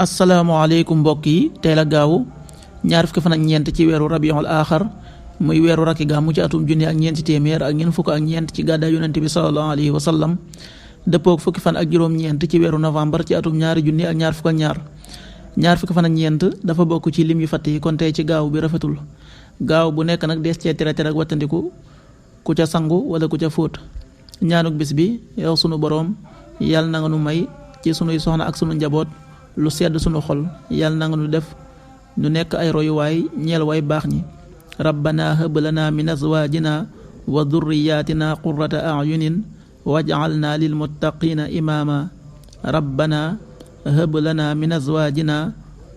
asalaamaaleykum mbokk yi tey la gaawu ñaar fukki fan ak ñeent ci weeru rabiul aaxar muy weeru rakki gàmmu ci atum junni ak ñeenti téeméer ak ñeent fukk ak ñeent ci gàddaay yonent bi sallallahu alayhi wa sallam dëppook fukki fan ak juróom-ñeent ci weeru novembre ci atum ñaari junni ak ñaar fukk ak ñaar fukki fan ak ñeent dafa bokk ci lim yu fatt yi kon tey ci gaaw bi rafetul gaaw bu nekk nag dees cee tere ak wattandiku ku ca sangu wala ku ca fóot ñaanuk bis bi yow sunu boroom yàlla na nga nu may ci sunuy soxna ak sunu njaboot lu sedd sunu xol yàlla na nga nu def nu nekk ay royuwaay ñeel way baax ñi rabbana hab lana min azwajina wa dhurriyyatina qurrata a'yunin waj'alna lil muttaqina imama rabbana hab lana min azwajina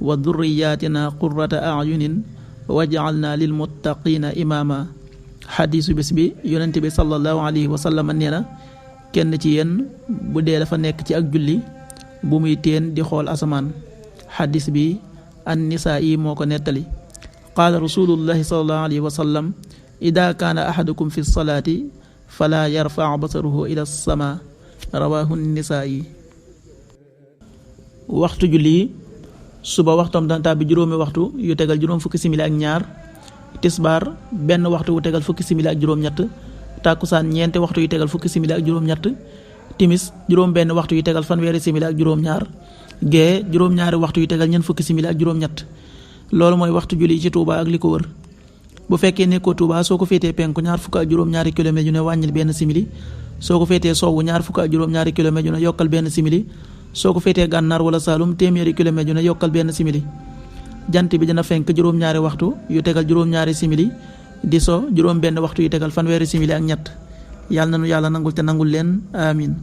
wa dhurriyyatina qurrata a'yunin waj'alna lil muttaqina imama. xadiisu bés bi yonent bi sallallahu alayhi wa sallam nee na kenn ci yéen bu dee dafa nekk ci ak julli bu muy teen di xool asamaan. xadis bi an-Nisaa'i moo ko nettali. qaala rasulullahi sallallahu alayhi wa sallam ida kaana ahadukum fi salaati fala yarfa basaruhu ila sama rawahu an-Nisaa'i. waxtu julli suba waxtoom dana tàbbi juróomi waxtu yu tegal juróom fukki simili ak ñaar, tisbaar benn waxtu wu tegal fukki simili ak juróom-ñett, tàkkusaan ñeenti waxtu yu tegal fukki simili ak juróom-ñett, timis juróom benn waxtu yu tegal fanweeri simili ak juróom-ñaar, gee juróom-ñaari waxtu yu tegal ñeent fukki simili ak juróom-ñett. loolu mooy waxtu julli ci Touba ak li ko wër. bu fekkee nekkoo Touba soo ko féetee penku ñaar fukk ak juróom-ñaari kilomètre yu ne wàññil benn simili, soo ko féetee sowwu ñaar fukk ak juróom-ñaari kilomètre yu ne yokkal benn simili, soo ko féetee gànnaar wala Saalum téeméeri kilomètre yu ne yokkal benn simili. jant bi dina fenk juróom-ñaari waxtu yu tegal juróom-ñaari simili, di so juróom benn waxtu yu tegal fanweeri simili ak ñett. yàlla na nu yàlla nangul te nangul leen amin.